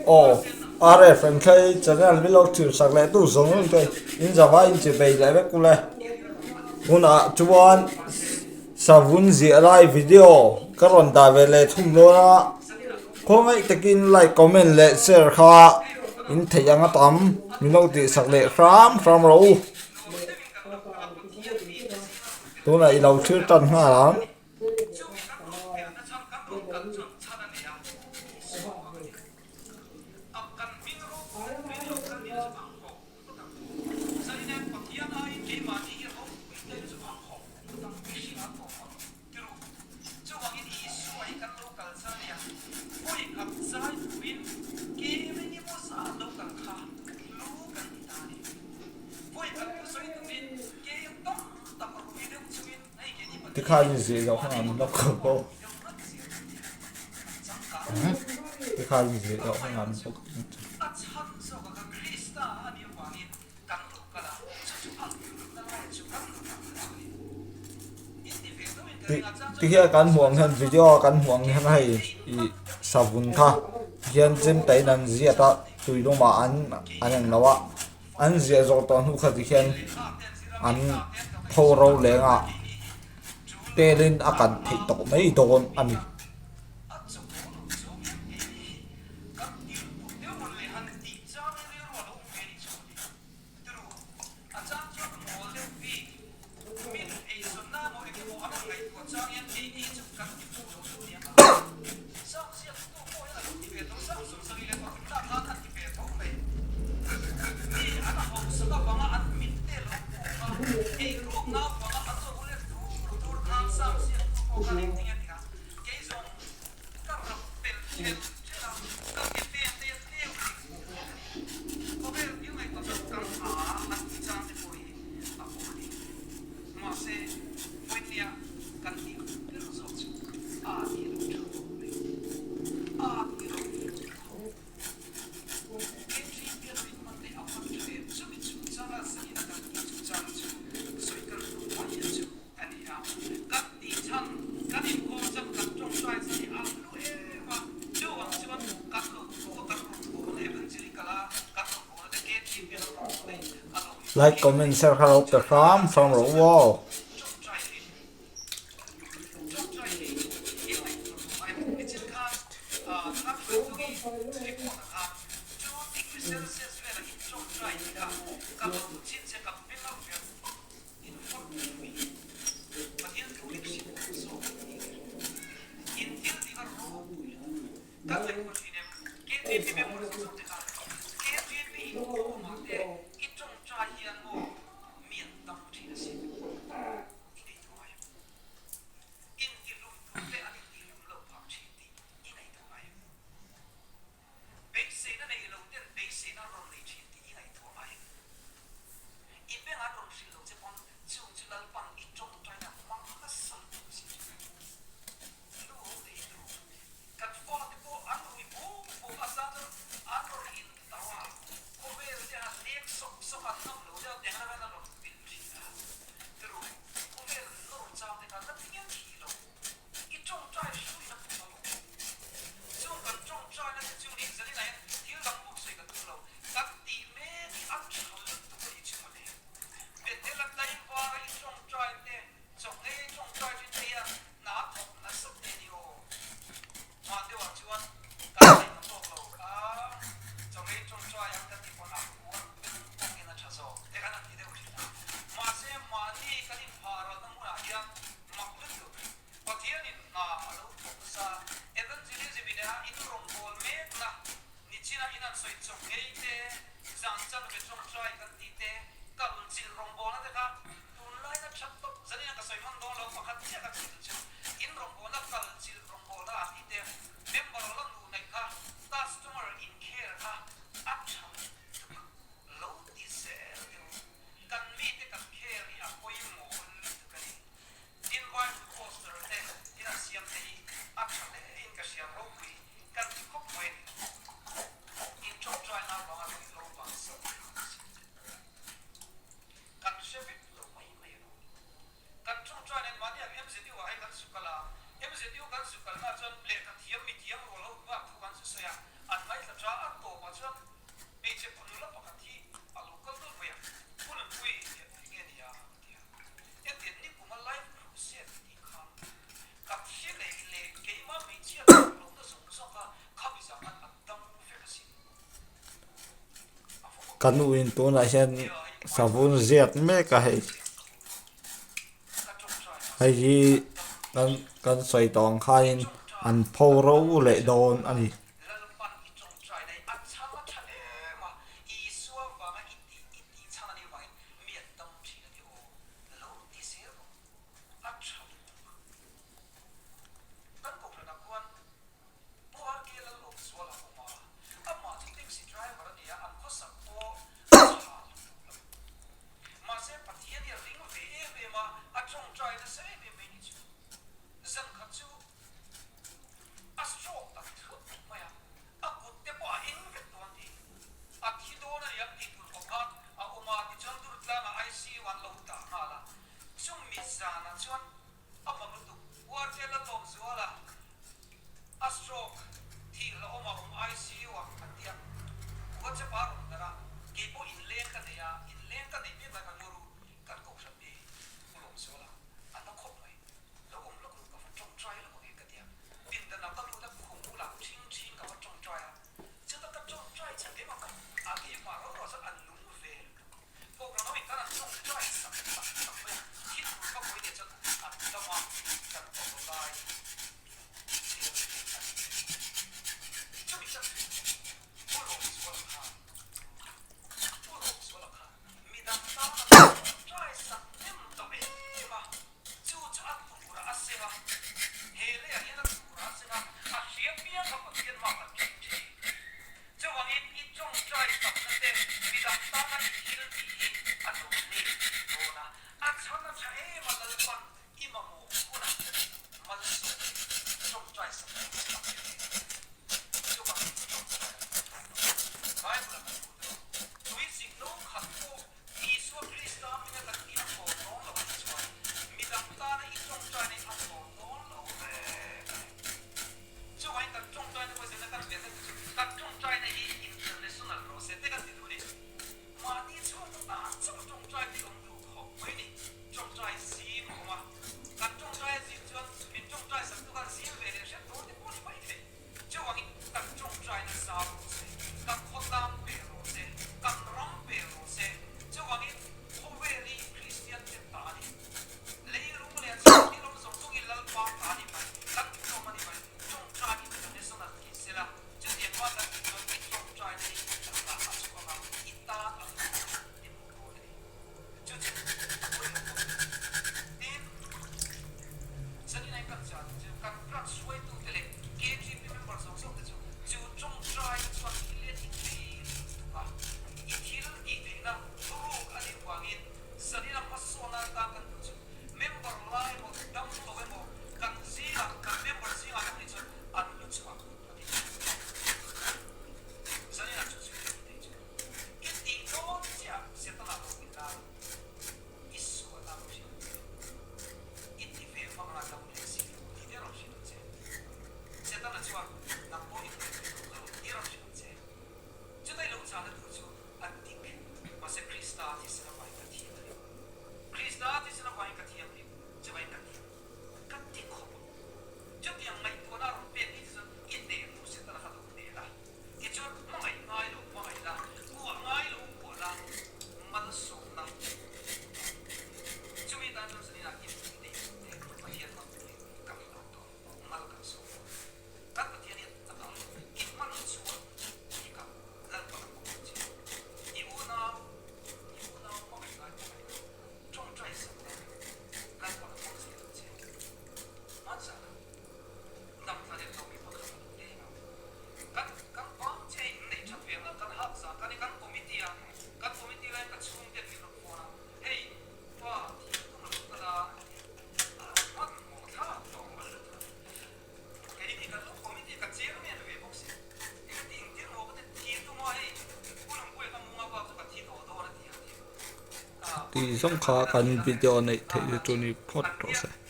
Aw RF an thlei channel min lo thlir sak leh tu zawng zawng te in zavai in che bei leh vek ule. Hunah chuan savun ziah lai video ka rawn dah ve leh thung dawn a, khawngaih takin like comment leh share kha in theih ang a tam min lo tih sak leh hram hram rawh u. Tunah i lo thlir tan nghal ang. Tikhan in zeh loh hmangah min lo ko bawk. Tikhan in zeh loh hmangah min lo ko Ti hian kan hmuh ang hian video a kan hmuh ang hian hei ih savun kha hian chemte in an ziat a tui lumah an an englo a. An ziah zawh tawh hnu kha tikhian an tho ro leng a, telin a kan theih tawh mai dawn a ni. Like comment share kha lo pe hram hram rawh u aw. Ka nu in tunah hian savun ziak mek a hei hei hi kan kan sawi tawh ang khain an pho ro leh dawn a ni. Tih zawng kha kan video neih theih chu ni phawt tawh se.